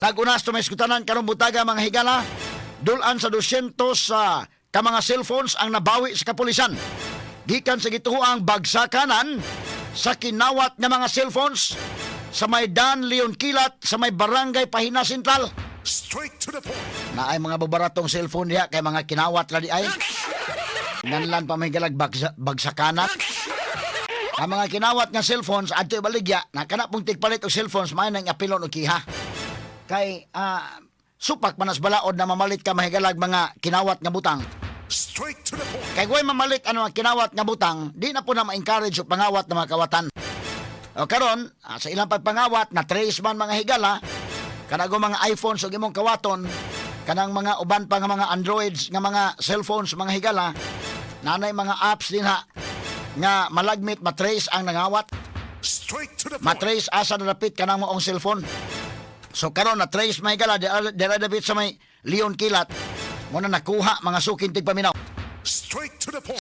Tagunas to may iskutanan karong butaga, mga higala, dulan sa 200 sa ka mga cellphones ang nabawi sa kapulisan gikan sa gituoang bagsakanan sa kinawat nga mga cellphones sa may Dan Leon Kilat sa may Barangay Pahina Central. Straight to the point. Naay mga babaratong cellphone diha kay mga kinawat ra di ay. Nanlan pa may galag bagsakanan. Ang mga kinawat nga cellphones adto ibaligya na kana pong tigpalit og cellphones, may nang apilon og kiha. Kay supak manas balaod na mamalit ka, mahigalag, mga kinawat nga butang. Straight to the point. Kay way mamalit ano ang kinawat nga butang, di na po na ma-encourage og pangawat ng mga kawatan. O karon, sa ilang pagpangawat na trace man, mga higala, kanago mga iPhones ug imong kawaton, kanang mga uban pa nga mga Androids nga mga cellphones, mga higala, nanay mga apps din ha nga malagmit matrace ang nangawat, Straight to the point. Matrace asa na dapit kanang maong cellphone. So karon na trace, mga higala, dira dapit sa may Leon Kilat. Mo na nakuha, mga suking tigpaminaw. Straight to the point.